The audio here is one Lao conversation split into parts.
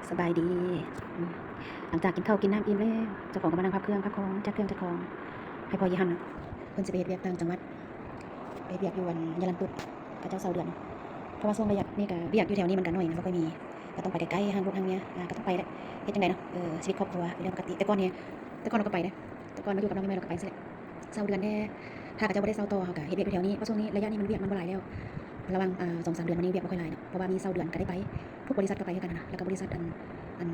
ສະບາຍດີ ອືມ ຫຼັງຈາກກິນເຂົ້າກິນນ້ຳອີ່ມແລ້ວ ເຈົ້າຂອງກໍມານັ່ງພັບເຄື່ອງພັບຂອງ ຈັດເຄື່ອງຈັດຂອງໃຫ້ພໍ່ເຢຍຫັ້ນນະ. ເພິ່ນຊິໄປເຮັດວຽກຕ່າງຈັງຫວັດ ໄປເຮັດວຽກຢູ່ອັນ ຍາລັງຕຸດ ເຂົາເຈົ້າເຊົ່າເດືອນ ເພາະວ່າຊ່ວງໄລຍະນີ້ກະວຽກຢູ່ແຖວນີ້ມັນກະໜ້ອຍນະ ບໍ່ຄ່ອຍມີ ກະຕ້ອງໄປໃກ້ໆ ຫ່າງລູກຫ່າງເມຍ ອາ ກະຕ້ອງໄປແຫຼະ ເຮັດຈັ່ງໃດເນາະ ເອີ ຊີວິດຄອບຄົວເປັນເລື່ອງປົກກະຕິ. ແຕ່ກ່ອນນີ້ ແຕ່ກ່ອນເຮົາກໍໄປເດ້ ແຕ່ກ່ອນມາຢູ່ກັບນ້ອງໃໝ່ໆ ເຮົາກໍໄປຊີ້ແຫຼະ ເຊົ່າເດືອນແດ່. ຖ້າເຂົາເຈົ້າບໍ່ໄດ້ເຊົ່າຕໍ່ ເຮົາກະເຮັດວຽກຢູ່ແຖວນີ້ ເພາະຊ່ວງນີ້ໄລຍະນີ້ມັນວຽກມັນບໍ່ຫຼາຍແລ້ວ ລະຫວ່າງ ອາ ສອງສາມເດືອນມານີ້ວຽກບໍ່ຄ່ອຍຫຼາຍເນາະ ເພາະວ່າມີເຊົ່າເດືອນກະໄດ້ໄປ ທຸກບໍລິສັດກະໄປຄືກັນຫັ້ນນະ ແລ້ວກະບໍລິສັດອັນ ອັນ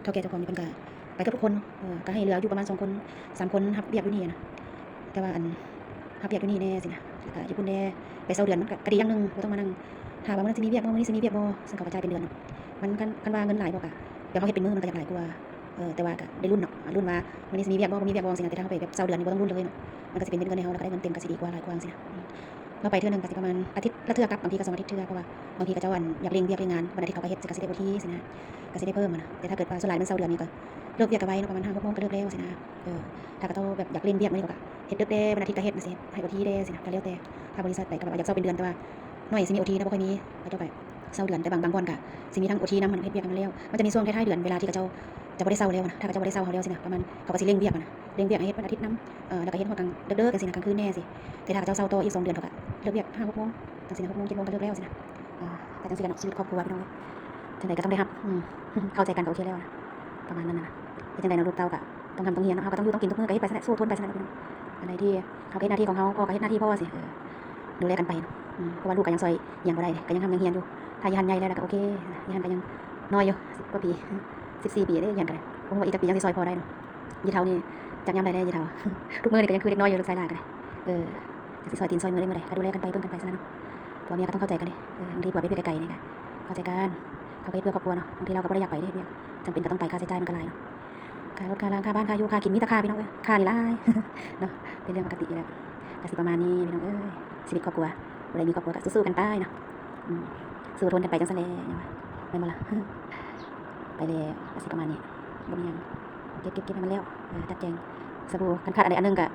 ເຖົ້າແກ່ເຈົ້າຂອງນີ້ເພິ່ນກະໄປເກືອບທຸກຄົນເນາະ ເອີ ກະໃຫ້ເຫຼືອຢູ່ປະມານສອງຄົນສາມຄົນຮັບວຽກຢູ່ນີ້ຫັ້ນນະ ແຕ່ວ່າອັນຮັບວຽກຢູ່ນີ້ແດ່ຊີ້ນະ ແລ້ວກະຢູ່ພຸ້ນແດ່ ໄປເຊົ່າເດືອນມັນກະ ກະດີຢ່າງໜຶ່ງ ບໍ່ຕ້ອງມານັ່ງຖ້າວ່າມື້ນັ້ນຊິມີວຽກບໍ່ ມື້ນີ້ຊິມີວຽກບໍ່ ເຊິ່ງເຂົາກະຈ່າຍເປັນເດືອນເນາະ ມັນ ຄັນ ຄັນວ່າເງິນຫຼາຍບໍ່ກະ ແບບເຮົາເຮັດເປັນມື້ມັນກະຢາກຫຼາຍກວ່າ ເອີ ແຕ່ວ່າກະໄດ້ລຸ້ນເນາະ ລຸ້ນວ່າມື້ນີ້ຊິມີວຽກບໍ່ ບໍ່ມີວຽກບໍ່ຊີ້ນະ. ແຕ່ຖ້າເຮົາໄປແບບເຊົ່າເດືອນນີ້ບໍ່ຕ້ອງລຸ້ນເລີຍເນາະ ມັນກະຊິເປັນເງິນເດືອນໃຫ້ເຮົາ ແລ້ວກະໄດ້ເງິນເຕັມກະຊິດີກວ່າຫຼາຍກວ່າຊີ້ນະ. ເຮົາໄປເທື່ອໜຶ່ງກະຊິປະມານອາທິດລະເທື່ອກັບ ບາງທີກະສອງອາທິດເທື່ອ ເພາະວ່າບາງທີເຂົາເຈົ້າອັນຢາກເລັ່ງວຽກເລັ່ງງານ ວັນອາທິດເຂົາກະເຮັດ ກະຊິໄດ້ໂອທີຊີ້ນະ ກະຊິໄດ້ເພີ່ມຫັ້ນນະ. ແຕ່ຖ້າເກີດວ່າສ່ວນຫຼາຍມັນເຊົາເດືອນນີ້ກະເລີກວຽກກະໄວເນາະ ປະມານຫ້າຫົກໂມງກະເລີກແລ້ວຊີ້ນະ. ເອີ ຖ້າເຂົາເຈົ້າແບບຢາກເລັ່ງວຽກມື້ນີ້ເຂົາກະເຮັດເດິກແດ່ ວັນອາທິດກະເຮັດຈັ່ງຊີ້ ໃຫ້ໂອທີແດ່ຊີ້ນະ ກະແລ້ວແຕ່ ຖ້າບໍລິສັດໃດກະແບບວ່າຢາກເຊົາເປັນເດືອນ ແຕ່ວ່າໜ້ອຍຊິມີໂອທີນະ ບໍ່ຄ່ອຍມີ ເຂົາເຈົ້າກະເຊົາເດືອນ. ແຕ່ບາງ ບາງບ່ອນກະຊິມີທັງໂອທີນຳ ເຮັດວຽກໃຫ້ມັນແລ້ວ ມັນຈະມີຊ່ວງທ້າຍໆເດືອນ ເວລາທີ່ເຂົາເຈົ້າຈະບໍ່ໄດ້ເຊົາແລ້ວຫັ້ນນະ ຖ້າເຂົາເຈົ້າບໍ່ໄດ້ເຊົາເຮົາແລ້ວຊີ້ນະ ປະມານເຂົາກະຊິເລັ່ງວຽກຫັ້ນນະ ເລັ່ງວຽກໃຫ້ເຮັດວັນອາທິດນຳ ເອີ ແລ້ວກະເຮັດຮອດກາງເດິກໆຈັ່ງຊີ້ນະ ກາງຄືນແດ່ຊີ້. ແຕ່ຖ້າເຂົາເຈົ້າເຊົາຕໍ່ອີກສອງເດືອນ ເຂົາກະເລີກວຽກຫ້າຫົກໂມງຈັ່ງຊີ້ນະ ຫົກໂມງເຈັດໂມງກະເລີກແລ້ວຊີ້ນະ. ອາ ກະຈັ່ງຊີ້ແຫຼະເນາະ ຊີວິດຄອບຄົວພີ່ນ້ອງເອີຍ ຈັ່ງໃດກະຕ້ອງໄດ້ຮັບ ອືມ ເຂົ້າໃຈກັນກະໂອເຄແລ້ວຫັ້ນນະ ປະມານນັ້ນຫັ້ນນະ. ເຮັດຈັ່ງໃດເນາະ ລູກເຕົ້າກະຕ້ອງຮ່ຳຕ້ອງຮຽນເນາະ ເຮົາກະຕ້ອງຢູ່ຕ້ອງກິນທຸກມື້ ກະເຮັດໄປຊັ້ນແຫຼະ ສູ້ທົນໄປຊັ້ນແຫຼະພີ່ນ້ອງ. ອັນໃດທີ່ເຮົາກະເຮັດໜ້າທີ່ຂອງເຮົາ ພໍ່ກະເຮັດໜ້າທີ່ພໍ່ຊີ້ ເອີ ດູແລກັນໄປເນາະ ອືມ ເພາະວ່າລູກກະຍັງຊ່ອຍຫຍັງບໍ່ໄດ້ເດ້ ກະຍັງຮ່ຳຍັງຮຽນຢູ່. ຖ້າເຢຍຫັ້ນໃຫຍ່ແລ້ວລະກະໂອເຄ ເຢຍຫັ້ນກະຍັງນ້ອຍຢູ່ ສິບກວ່າປີ ສິບສີ່ປີເດ້ ເຢຍຫັ້ນກະໄດ້ ບໍ່ຮູ້ວ່າອີກຈັກປີຍັງຊິຊ່ອຍພໍ່ໄດ້ເນາະ. ເຢຍເຖົ້ານີ້ຈັກຍາມໃດແດ່ເຢຍເຖົ້າ ທຸກມື້ນີ້ກະຍັງຄືເດັກນ້ອຍຢູ່ ລູກຊາຍຫຼ້າກະໄດ້ ເອີ ຈັກຊິຊ່ອຍຕີນຊ່ອຍມືໄດ້ມື້ໃດ ກະດູແລກັນໄບເບິ່ງກັນໄປຊັ້ນນະເນາະ. ຜົວເມຍກະຕ້ອງເຂົ້າໃຈກັນເດ້ ເອີ ບາງທີຜົວໄປວຽກໄກໆນີ້ກະເຂົ້າໃຈກັນ ເຂົາກະເຮັດເພື່ອຄອບຄົວເນາະ ບາງທີລາວກະບໍ່ໄດ້ຢາກໄປເດ້ ເຮັດວຽກຈຳເປັນກະຕ້ອງໄປ ຄ່າໃຊ້ຈ່າຍມັນກະຫຼາຍເນາະ. ຄ່າລົດຄ່າລາ ຄ່າບ້ານ ຄ່າຢູ່ ຄ່າກິນ ມີແຕ່ຄ່າພີ່ນ້ອງເອີຍ ຄ່ານີ້ຫຼາຍ ເປັນເລື່ອງປົກກະຕິຢູ່ແລ້ວ. ກະຊິປະມານນີ້ພີ່ນ້ອງເອີຍ ຊີວິດຄອບຄົວ ຜູ້ໃດມີຄອບຄົວກະສູ້ໆກັນໄປເນາະ ອືມ ສູ້ທົນກັນໄປຈັ່ງຊັ້ນແຫຼະ ແມ່ນບໍ່ລະ ໄປແລ້ວກະຊິປະມານນີ້ ບໍ່ມີຫຍັງ ເກັບໆໆໃຫ້ມັນແລ້ວ ເອີ ຈັດແຈງສະບູ ຄັນຂາດອັນໃດອັນໜຶ່ງກະ